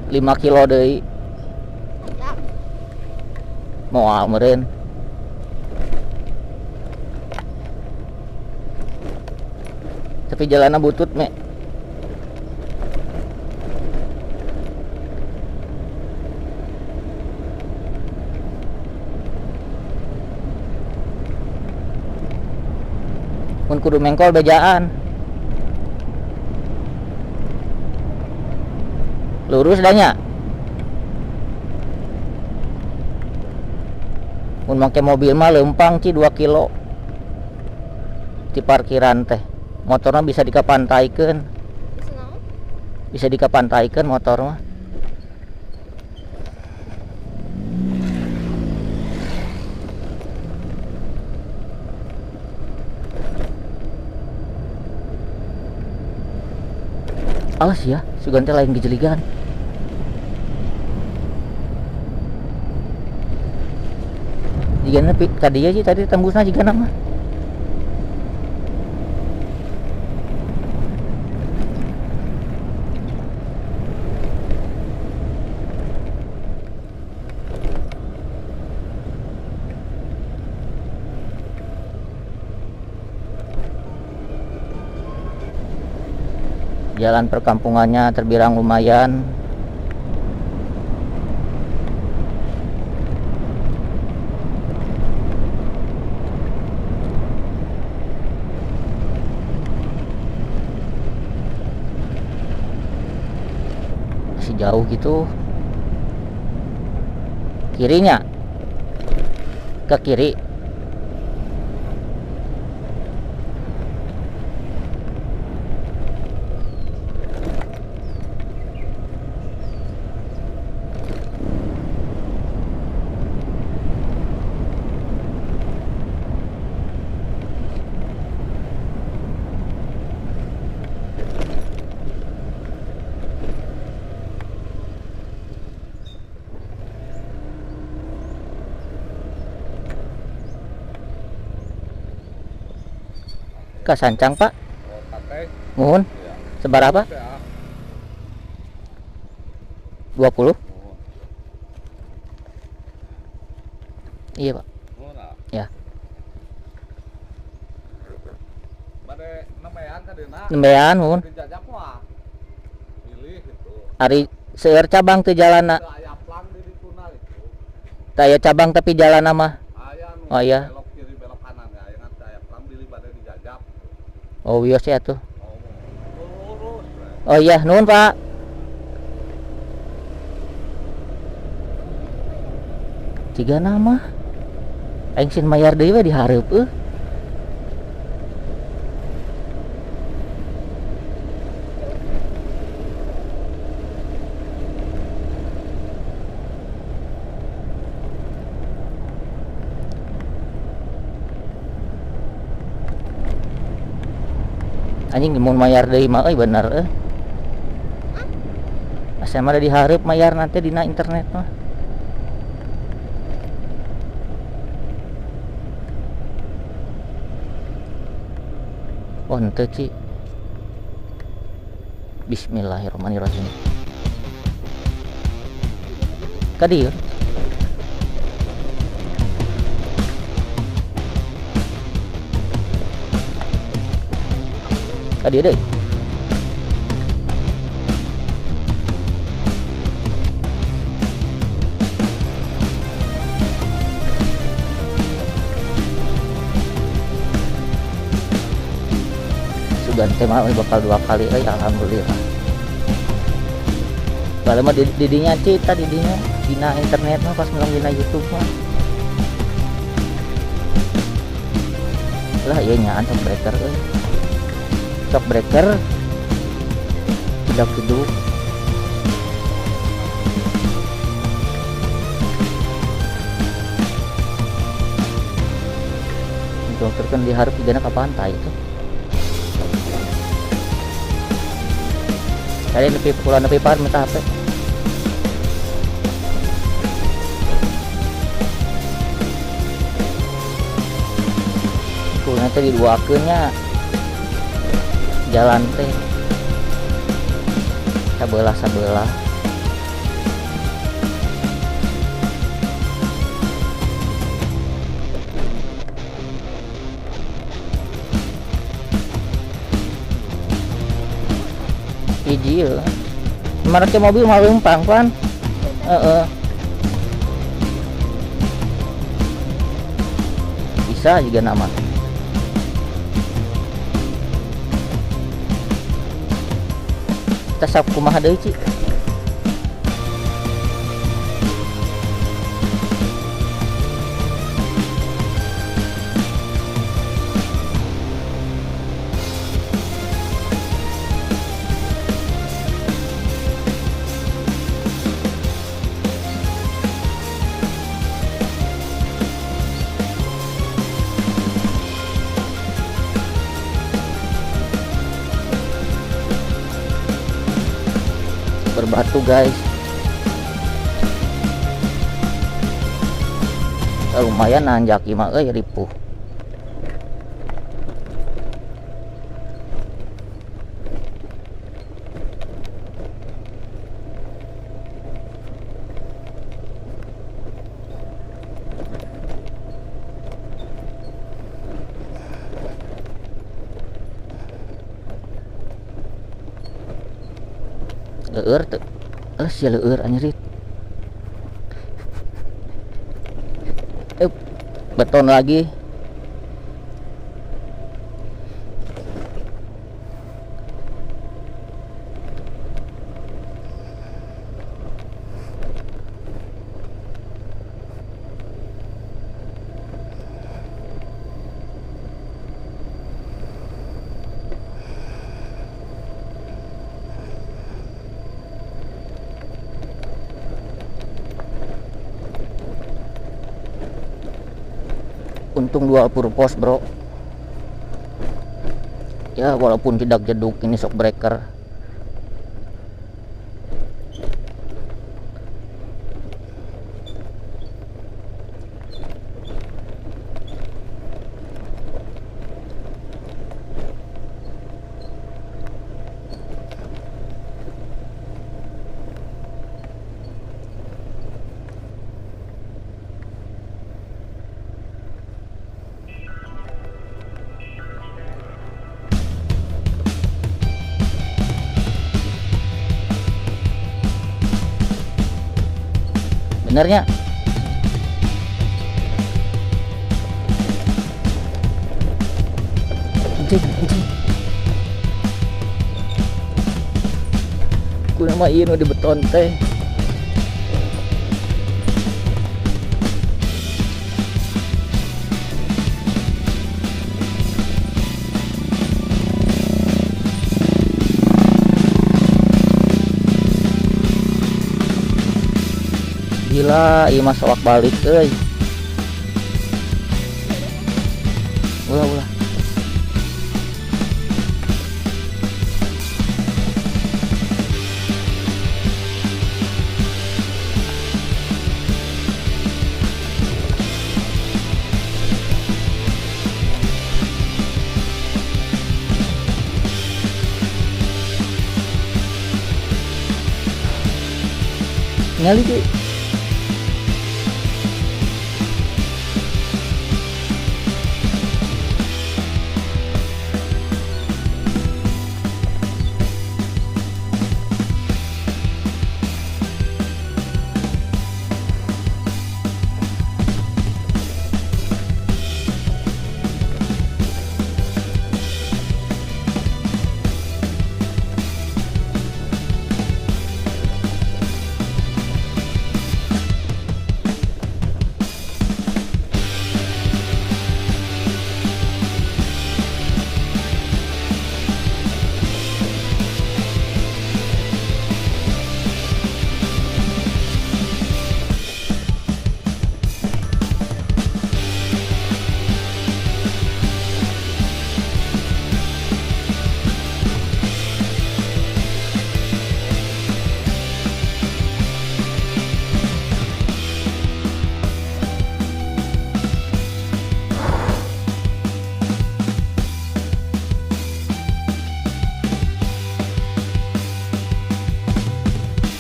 5 kilo deui. Moal meureun. Tapi jalanna butut me. Mun kudu mengkol bejaan. Lurus dah nya. Mun make mobil mah lempang Ci 2 kilo. Di parkiran teh. Motornya bisa dikapantaikeun. Bisa dikapantaikeun motor mah. Alas ya, sugan teh lain gejeligan. Jigana tadi aja tadi tembusna jigana mah. Jalan perkampungannya terbilang lumayan. Masih jauh gitu. Kirinya ke kiri. Ke Sancang Pak. Muhun. Seberapa? 20. Iya Pak. Ya. Nembean muhun. Ari seueur cabang teu jalanna. Teu aya cabang tapi jalanna mah. Oh iya. Oh iya sih atuh. Oh iya, nuhun Pak. Tiga nama. Aing sin mayar deui we dihareup euy. Anjing mun mayar deui mah euy bener euy. Asa mah dihareup mayar nanti dina internet mah. Oh henteu Ci. Bismillahirrahmanirrahim. Ka dieu. Ka dieu deui. Sugan teh mah bakal 2 kali euy, alhamdulillah. Bae mah didinya Ci, tadi didinya dina internet mah pas melang dina YouTube mah. Lah ieu nyaan shock breaker euy. Shock breaker tidak hidup. Dokter kan diharap pidana ke pantai itu. Tadi lebih pulang lebih par minta HP. Kulnya teh diduakeun nya. Jalan teh sabelah-sabelah. Hiji ya. Make mobil mah leumpang pan. Heeh. Bisa juga nama. Kita sap kumaha deui, Ci? Berbatu guys. Ya, lumayan nanjak mah euy ripuh. Leur teu. Sia leur anjrit. Beton lagi. Untung dua purpose bro ya, walaupun tidak jeduk ini shock breaker. Benernya anjing anjing kurang mah ieu nu di beton teh. Gila, ieu mah soak balik euy. Ulah ulah. Ngali cuy.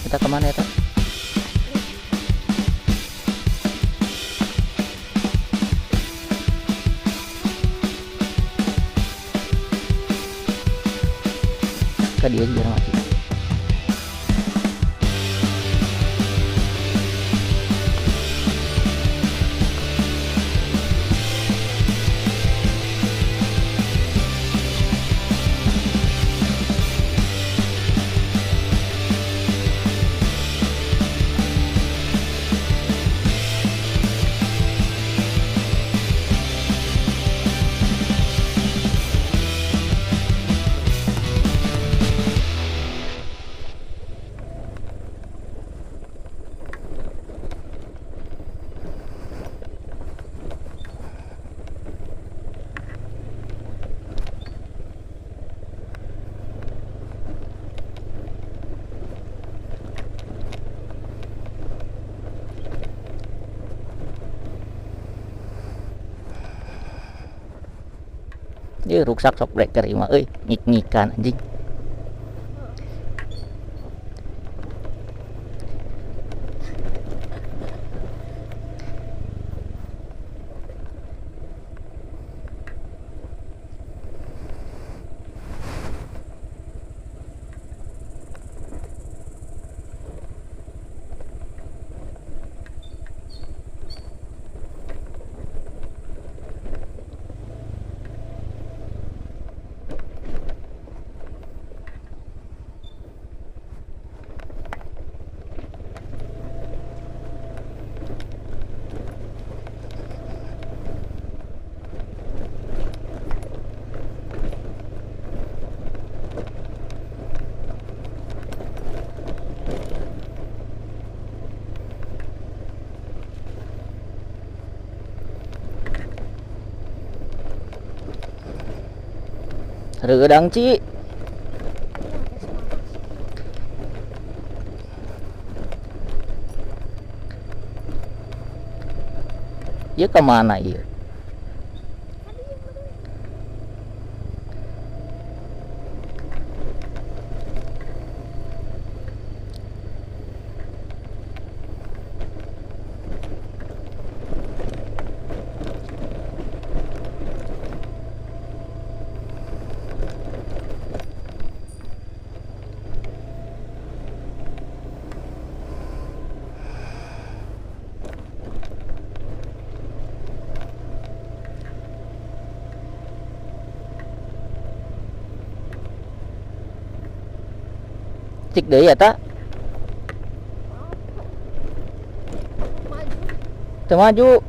Kita kemana ya, Kak? Ke dia biar mati. Ieu ruksak sok breaker ieu mah euy, ngik-ngikan anjing. Reudang Ci. Ieu ka mana ieu? Cik deui eta. Teu maju.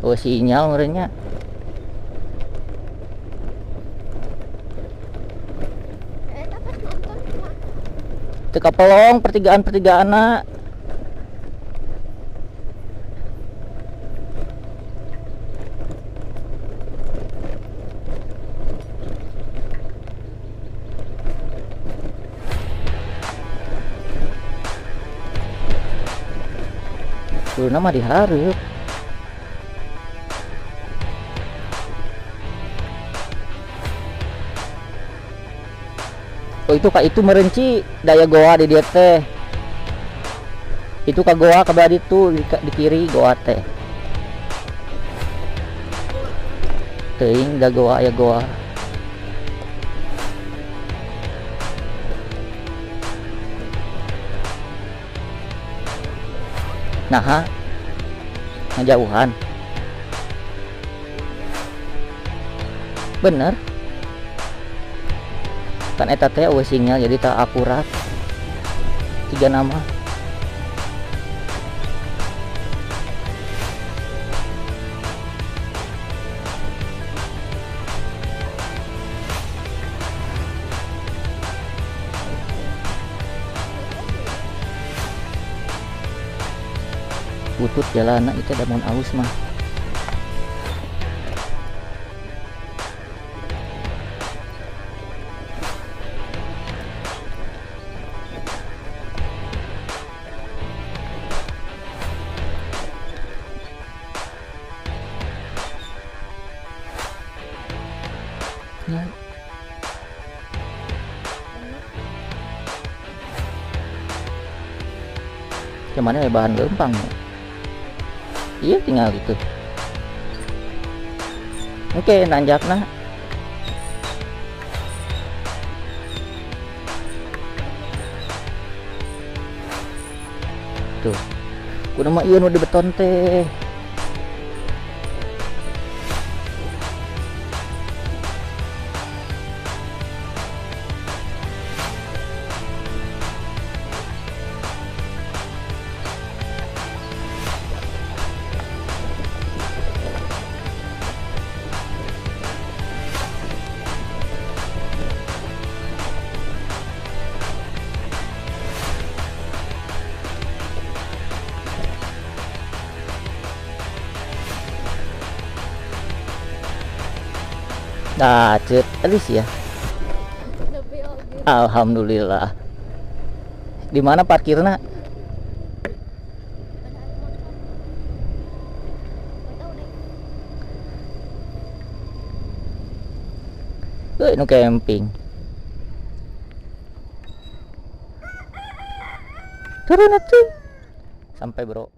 Oh, sinyal merenya. Eta pas nonton mah. Teu kapelong pertigaan-pertigaanna. Kuduna mah dihareup. Oh itu kak itu merenci daya goa di dia teh. Itu ka goa ka belah ditu di kiri goa teh. Teuing da goa ya goa. Nah, ngejauhan. Bener. Kan eta teh eueuh sinyal jadi tak akurat. Tiga nama. Butut jalan itu ada mun aus mah. Ya. Cuman ya bahan lempang ya. Iya tinggal gitu. Oke, nanjak nah. Tuh. Kudu mah ieu nu di beton teh. Nah, cet, alis ya. Alhamdulillah. Di mana parkirna? Deui nu camping. Turun atuh. Sampai, bro.